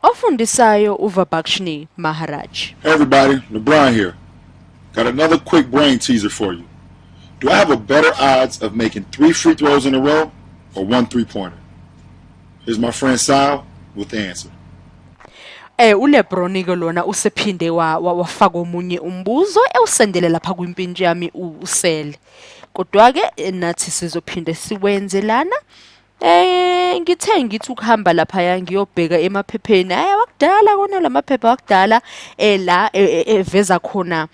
Ofundisayo uVabakshnee Maharaj. Hey everybody, LeBron here. Got another quick brain teaser for you. Do I have a better odds of making 3 free throws in a row or 1 3-pointer? Here's my friend Sal with the answer. ULeBron ke lona usephinde wafaka omunye umbuzo ewusendele lapha kwimpintshi yami usele. Kodwa ke nathi sizophinde siwenze lana. Ngithe ngithi ukuhamba laphaya ngiyobheka emaphepheni, hhayi, awakudala kona lamaphepha wakudala, la eveza khona,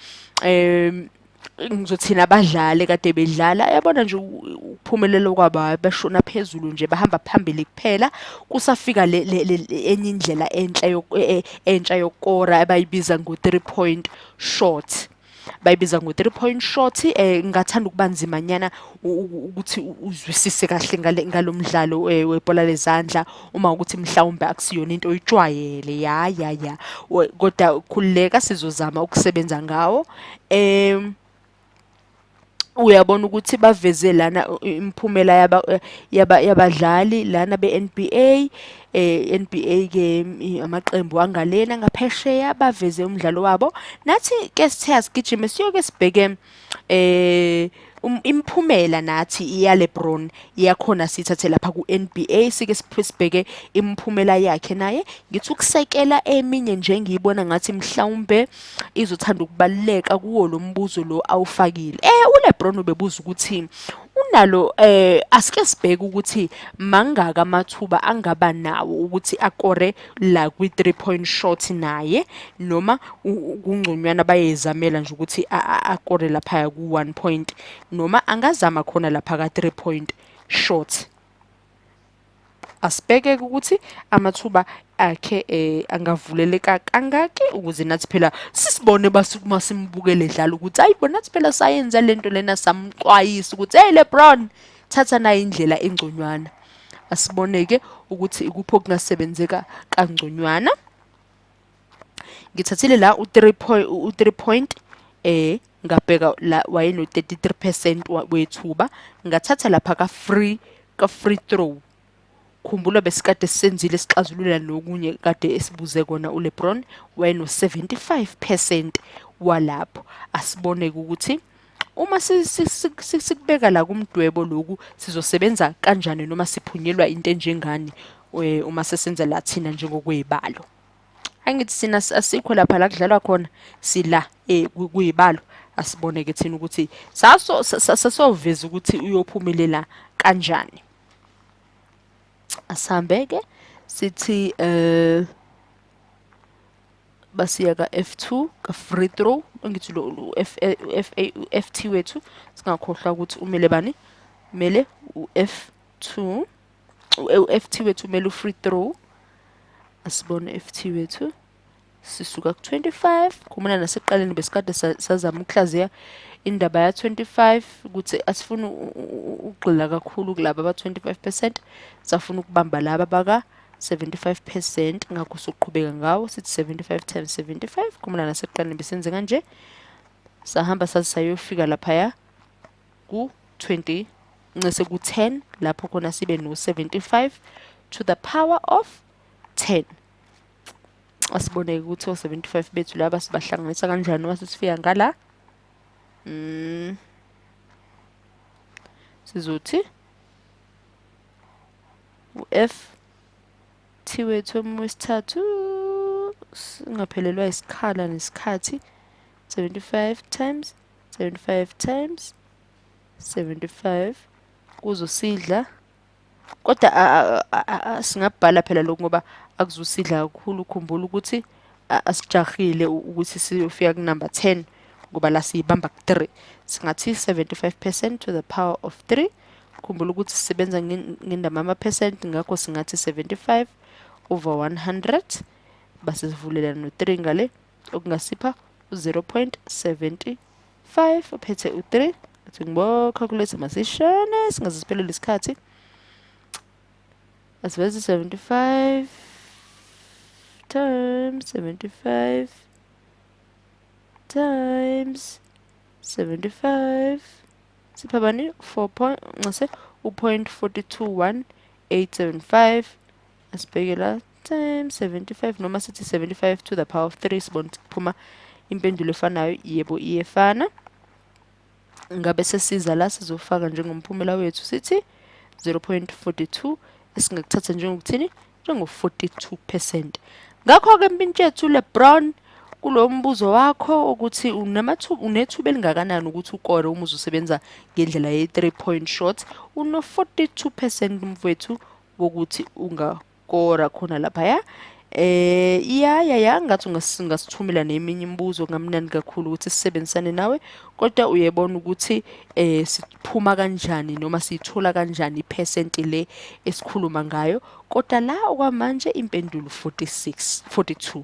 ngizothina, abadlali kade bedlala. Yabona nje ukuphumelela kwabo, bashona phezulu nje, bahamba phambili kuphela. Kusafika le enye indlela enhle entsha yokukora abayibiza ngo-3 point shot, bayibiza ngo-3 point shot. Ngingathanda ukuba nzimanyana ukuthi uzwisise kahle ngalo mdlalo webhola lezandla uma ukuthi mhlawumbe akusiyona into oyijwayele. Ya ya ya, kodwa khululeka, sizozama ukusebenza ngawo. Uyabona ukuthi baveze lana imiphumela yabadlali lana be-NBA. NBA ke amaqembu angalena ngaphesheya, baveze umdlalo wabo. Nathi ke sithe asigijime siyoke sibheke imiphumela nathi iya LeBron iyakhona, sithathe lapha ku-NBA, sike sibheke imiphumela yakhe naye. Ngithi ukusekela eminye nje ngiyibona ngathi mhlawumbe izothanda ukubaluleka kuwo lo mbuzo lo awufakile. ULeBron ubebuza ukuthi unalo, asike sibheke ukuthi mangaka amathuba angaba nawo ukuthi akore la kwi 3 point shot naye, noma kungconywana bayezamela nje ukuthi akore lapha ku 1 point, noma angazama khona lapha ka 3 point shot. Asibheke ukuthi amathuba akhe angavuleleka kangaki ukuze nathi phela sisibone uma simbukele edlala ukuthi hayi bo, nathi phela sayenza lento lena, samxwayisa ukuthi, "Hey LeBron, thatha nayo indlela engconywana." Asibone-ke ukuthi ikuphi okungasebenzeka kangconywana. Ngithathile la u-3 point, u-3 point, ngabheka la wayeno 33% wethuba. Ngathatha lapha ka free throw. Khumbula besikade sisenzile, sixazulula nokunye kade esibuze kona uLeBron, wayeno 75% walapho. Asibone ukuthi uma sikubeka la kumdwebo lokhu sizosebenza kanjani noma siphunyelwa into enjengani uma sesenza la thina njengokwezibalo. Angithi thina asikho lapha la kudlalwa khona, sila kuyibalo. Asibone ke thina ukuthi saso sasoveza ukuthi uyophumelela kanjani. Asihambe ke sithi basiya ka F2 ka free throw. Ngithi lo F F A FT wethu, singakhohlwa ukuthi umele bani, umele u F2, u FT wethu umele u free throw. Asibone FT wethu, sisuka ku 25. Khumula nasekuqaleni besikade sazama ukuhlaziya indaba ya 25 ukuthi asifuni ukugxila kakhulu kulaba aba 25%, safuna ukubamba laba baka 75%. Ngakho soqhubeka ngawo sithi 75 times 75. Khumula nasekuqaleni besenze kanje, sahamba saze sayofika laphaya ku 20 ncese ku 10, lapho khona sibe no 75 to the power of 10. Asibone ukuthi o 75 bethu laba sibahlanganisa kanjani uma sesifika ngala. Sizothi u-F T wethu wesithathu, singaphelelwa isikhala nesikhathi, 75 times 75 times 75 kuzosidla, kodwa singabhala phela lokhu ngoba akuzusidla kakhulu. Khumbula ukuthi asijahile ukuthi siyofika ku-number 10 ngoba la siyibamba ku-3. Singathi 75% to the power of 3. Khumbula ukuthi sisebenza ngendaba ama-percent, ngakho singathi 75 over 100, base sivulela no-3 ngale, okungasipha u-0.75 uphethe u-3. Athi ngibo calculate masishane, singaze siphelele isikhathi. Asiveze 75 times 75 times 75 sipha bani? 4 point ncese u-0.421875. Asibheke la. Times 75, noma sithi 75 to the power of 3, sibona ukuthi kuphuma impendulo efanayo. Yebo, iyefana. Ngabe sesiza la sizofaka njengomphumela wethu sithi 0.42, esingakuthatha njengokuthini? Njengo-42%. Ngakho-ke mpintshi LeBron, kulo mbuzo wakho ukuthi unethuba elingakanani ukuthi ukore uma uzosebenza ngendlela ye-3 point shot, uno-42% mfowethu wokuthi ungakora khona laphaya. Ya ya ya, ngathi ungasithumela neminye imibuzo, kungamnandi kakhulu ukuthi sisebenzisane nawe, kodwa uyebona ukuthi siphuma kanjani noma siyithola kanjani iphesenti le esikhuluma ngayo. Kodwa la okwamanje impendulo 46 42.